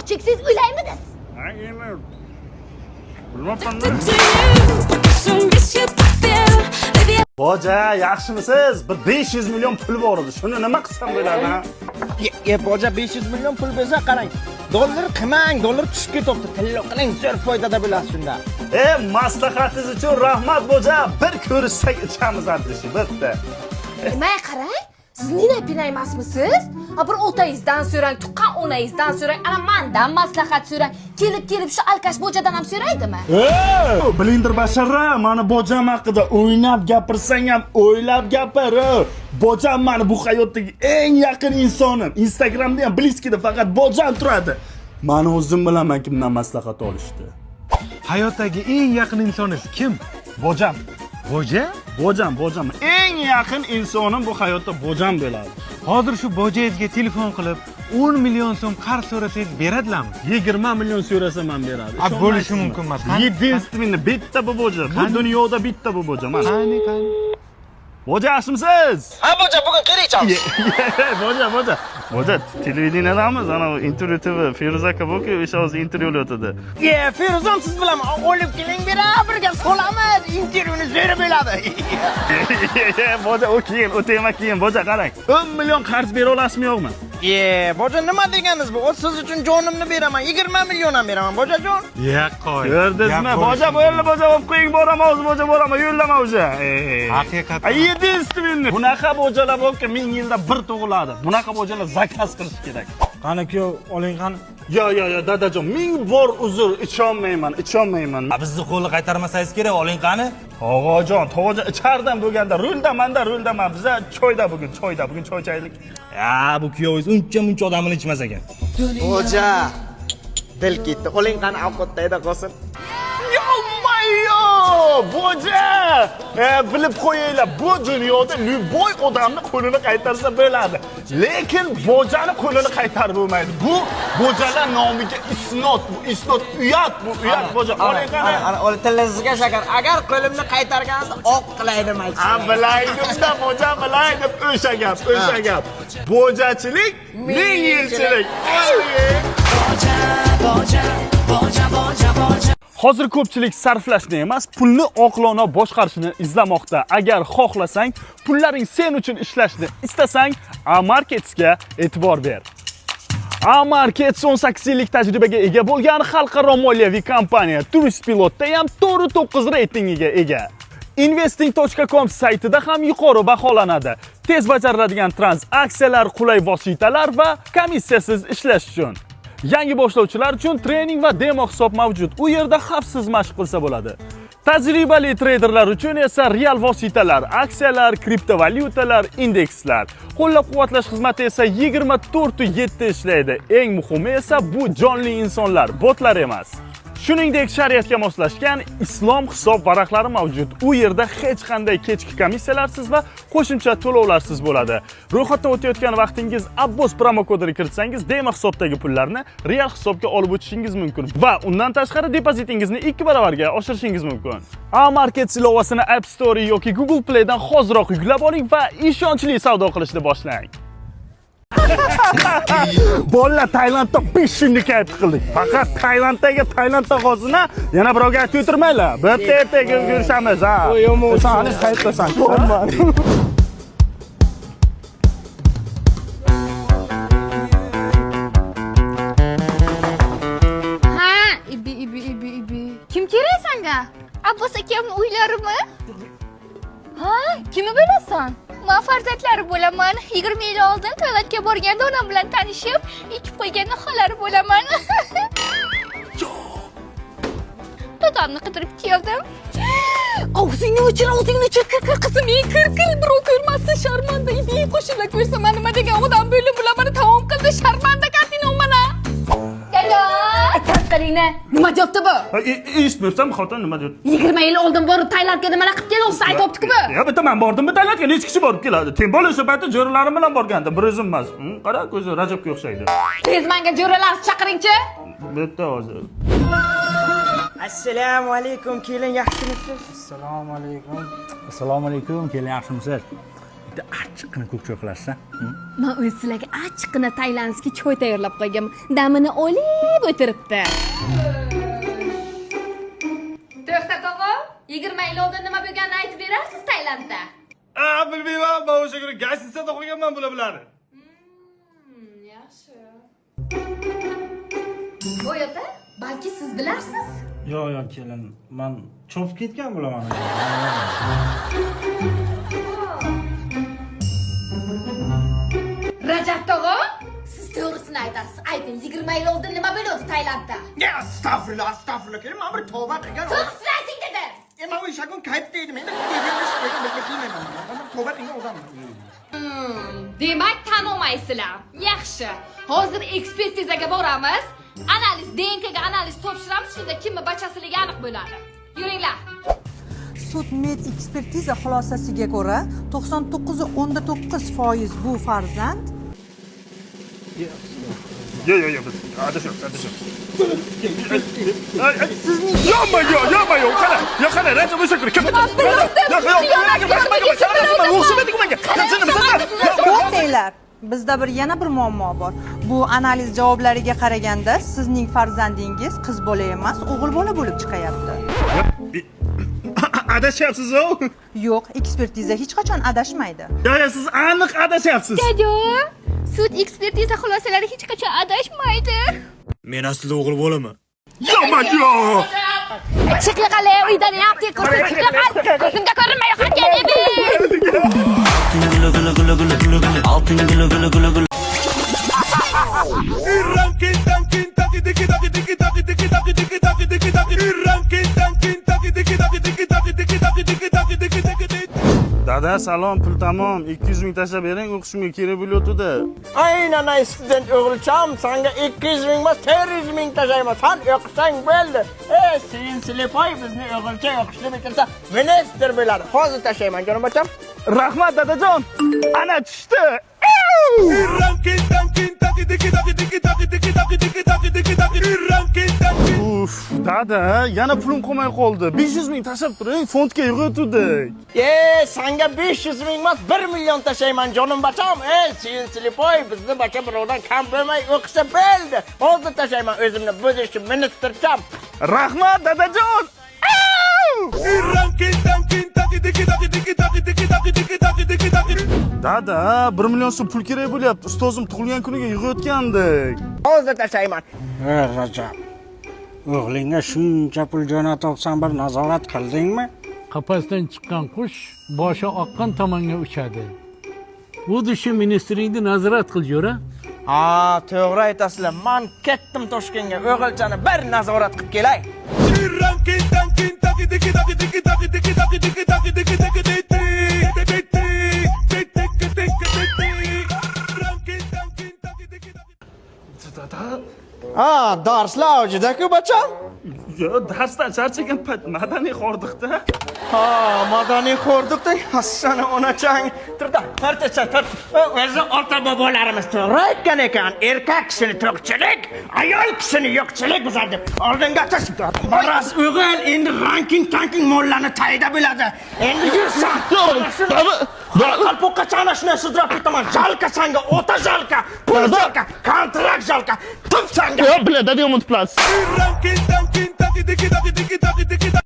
Cheksangiz o'laymidiz? Boja, yaxshimisiz? Bir 500 million pul bor edi. Shuni nima qilsam bo'ladi, ha? E boja, 500 million pul bo'lsa, qarang. Dollar qilmang, dollar tushib ketyapti. Tilla qiling, zo'r foydada bo'lasiz shunda. E, maslahatingiz uchun rahmat, boja. Bir ko'rishsak ichamiz adrishi, bitta. Nima, qarang? Siz Nina Pina emasmisiz? Ha, bir otangizdan so'rang, tuqqan onangizdan so'rang, ana mandan maslahat so'rang. Kelib kelib shu alkash bojadan ham so'raydimi? E, Blinder Bashara, mani bojam haqida o'ynab gapirsang ham o'ylab gapir. Bojam mani bu hayotdagi eng yaqin insonim. Instagramda ham близкий da faqat bojam turadi. Mani o'zim bilaman kimdan maslahat olishdi. Hayotdagi eng yaqin insoningiz kim? Bojam. Boja? Bojam, bojam. Eng yaqin insonim bu hayotda bojam bo'ladi. Hozir shu bojangizga telefon qilib 10 million so'm qarz so'rasangiz beradilarmi? 20 million so'rasam ham beradi. A, bo'lishi mumkin emas. Qani? Единственный bitta bu boja. Bu Qani? dunyoda bitta bu boja mana. Qani, qani. Boja, yaxshimisiz? Ha boja, bugun kerak ichamiz. Boja, boja. Boja, televideniyadamiz, ana u intervyu TV, Feruz aka bo'lki, o'sha hozir intervyu olayotidi. E, Feruzam siz bilan olib keling, bera birga solamiz. Intervyuni zo'r bo'ladi. Boja, u keyin, u tema keyin. Boja, qarang. 10 million qarz bera olasizmi, yo'qmi? E, boja, nima deganingiz bu? O, siz uchun jonimni beraman, 20 million ham beraman, bojajon. Yaqqoy. Ko'rdingizmi? Boja, bo'ldi, boja, olib qo'ying, boraman o'zi, boja, boraman, yo'llama o'sha. Haqiqatan. Единственный. Bunaqa bojalar borki, ming yilda bir tug'iladi. Bunaqa bojalar заказ qilish kerak. Qani kuyov, oling qani. Yo, yo, yo, dadajon, ming bor uzr, icholmayman, icholmayman. Bizni qo'lni qaytarmasangiz kerak, oling qani. Tog'ajon, tog'ajon, ichardan bo'lganda ruldaman-da, ruldaman. Biza choyda bugun, choyda, bugun choy ichaylik. Ya, bu kuyovingiz uncha muncha odam bilan ichmas ekan. Boja, dil ketdi. Oling qani, ovqatda qolsin. Yo-mayo, boja! E, bilib qo'yinglar, bu dunyoda любой odamni qo'lini qaytarsa bo'ladi. Lekin bojani qo'lini qaytarib bo'lmaydi. Bu bojalar nomiga isnod, bu isnod, uyat bu, uyat boja. Oling qani. Ana, oling, tillingizga shakar. Agar qo'limni qaytarganingizda oq qilaydim Ha, aytsin. bilaydim-da, boja, bilaydim. O'sha gap, o'sha gap. Bojachilik ming yilchilik. Oling. Hozir ko'pchilik sarflashni emas, pulni oqilona boshqarishni izlamoqda. Agar xohlasang, pullaring sen uchun ishlashni istasang, A-Marketsga e'tibor ber. A-Markets 18 yillik tajribaga ega bo'lgan xalqaro moliyaviy kompaniya. Turist pilotda ham 4.9 reytingiga ega. Investing.com saytida ham yuqori baholanadi. Tez bajariladigan tranzaksiyalar, qulay vositalar va komissiyasiz ishlash uchun. Yangi boshlovchilar uchun trening va demo hisob mavjud. U yerda xavfsiz mashq qilsa bo'ladi. Tajribali treyderlar uchun esa real vositalar, aksiyalar, kriptovalyutalar, indekslar. Qo'llab-quvvatlash xizmati esa 24/7 ishlaydi. Eng muhimi esa bu jonli insonlar, botlar emas. Shuningdek, shariatga moslashgan islom hisob varaqlari mavjud. U yerda hech qanday kechki komissiyalarsiz va qo'shimcha to'lovlarsiz bo'ladi. Ro'yxatdan o'tayotgan vaqtingiz Abbos promokodini kiritsangiz, demo hisobdagi pullarni real hisobga olib o'tishingiz mumkin va undan tashqari depozitingizni 2 barobarga oshirishingiz mumkin. A-Markets ilovasini App Store yoki Google Playdan hoziroq yuklab oling va ishonchli savdo qilishni boshlang. Bolalar, Tailandda 5 kunlik kayf qildik. Faqat Tailanddagi Tailandda qolsin, ha. Yana birovga aytib o'tirmanglar. Bitta ertaga ko'rishamiz, ha. Sen hali qayerdasan? Ha, ibi ibi ibi ibi. Kim kerak senga? Abbos akamni uylarimi? Ha, kimni bilasan? Man farzandlari bo'laman. 20 yil oldin Tailandga borganda onam bilan tanishib, ekib qo'ygan nihollari bo'laman. Dadamni qidirib keldim. Og'zingni o'chir, og'zingni o'chir, kir, kir qizim, ey, kir, kir, birov ko'rmasin, sharmanda, ibi, qo'shnilar ko'rsa mani nima degan odam bo'lib, bular mani tamom qildi, sharmanda kartina mana. Dada! Tarqalingni, nima deyapti bu? Eshitmayapsanmi, xotin nima deyapti? 20 yil oldin borib Tailandga nimalar qilib keldi, aytyapti-ku bu. Ya bitta men bordimmi Tailandga? Necha kishi borib keladi? Tem bola o'sha paytda jo'ralarim bilan borgandim, bir o'zim emas. Qara, ko'zi Rajabga o'xshaydi. Tez menga jo'ralarni chaqiringchi. Bitta hozir. Assalomu alaykum, kelin, yaxshimisiz? Assalomu alaykum. Assalomu alaykum, kelin, yaxshimisiz? Bitta achchiqqina ko'k choy qilasiz, a? Man o'zi sizlarga achchiqqina тайландский choy tayyorlab qo'yganman. Damini olib o'tiribdi. To'xta tog'a, 20 yil oldin nima bo'lganini aytib berarsiz Tailandda? A, bilmayman, man o'sha kuni гостиница da qo'yganman bular bilan. Yaxshi. Voy ota, balki siz bilarsiz? Yo'q, kelin, man chopib ketgan bo'laman. Rajab tog'a, siz to'g'risini aytasiz. Ayting, 20 yil oldin nima bo'ldi Tailandda? Ya astag'firullah, astag'firullah. Kelin, man bir tavba qilgan. To'g'risini ayting dedim. E, man o'sha kun kayfda edim. Endi bilmayman. Man tavba qilgan odamman. Demak, tan olmaysizlar. Yaxshi. Hozir ekspertizaga boramiz. Analiz, DNKga analiz topshiramiz, shunda kimni bachasiligi aniq bo'ladi. Yuringlar. Sud med ekspertiza xulosasiga ko'ra 99,9% bu farzand Yo, biz adashyapmiz, adashyapmiz. Yo, yo, yo, qara, yo, qara, Rajab o'sha kuni kim? Yo, yo, o'xshamaydi menga. To'xtanglar, bizda yana bir muammo bor. Bu analiz javoblariga qaraganda sizning farzandingiz qiz bola emas, o'g'il bola bo'lib chiqayapti. Adashyapsiz, o. Yo'q, ekspertiza hech qachon adashmaydi. Yo, siz aniq adashyapsiz. Dada, sud ekspertiza xulosalari hech qachon adashmaydi. Men aslida o'g'il bo'laman. Yo, yo. Chiq qale, uydan ham ko'rsin, chiq qal. Ko'zimga ko'rinmay yo'qotgan edi. Gulu gulu gulu gulu gulu gulu altın gulu gulu gulu gulu. Dada, salom, pul tamom. 200 ming tashlab bering, o'qishimga kerak bo'layotdi. Aynan ay student o'g'ilcham, sanga 200 ming emas, 400 ming tashlayman. San o'qisang bo'ldi. E, sen слепой bizni o'g'ilcha o'qishni bitirsa, ministr bo'ladi. Hozir tashlayman, jonim bacham. Rahmat, dadajon. Ana tushdi. Uf, dada, yana pulim qolmay qoldi. 500 ming tashlab turing, fondga yig'ayotgandik. E, sanga 500 ming emas, 1 million tashlayman, jonim bacham. E, sen слепой bizni bacha birovdan kam bo'lmay o'qisa bo'ldi. Hozir tashlayman o'zimni будущий ministrcham. Rahmat, dadajon. Dada, 1 million so'm pul kerak bo'lyapti. Ustozim tug'ilgan kuniga yig'ayotgandik. Hozir tashlayman. Ey Rajab, o'g'lingga shuncha pul jo'natyapsan, bir nazorat qildingmi? Qafasdan chiqqan qush boshi oqqan tomonga uchadi. Будущий ministringni nazorat qil, jo'ra. Ha, to'g'ri aytasizlar. Man ketdim Toshkentga, o'g'ilchani bir nazorat qilib kelay. Ha, darslar avjida-ku, bacham. Yo, darsdan charchagan payt madaniy hordiqda. Ha, madaniy xo'rdiqda hassani onachang. Turda, tortacha, tort. O'zi ota bobolarimiz to'g'ri aytgan ekan, erkak kishini to'qchilik, ayol kishini yo'qchilik buzar deb. Oldinga tush. Maraz o'g'il, endi ranking tanking mollani tayda biladi. Endi yursan. Qalpoqqa ana shunday sudrab ketaman. Жалко sanga, ota жалко, pul жалко, kontrakt жалко. Tup sanga. Yo, бля, dada yomon плац.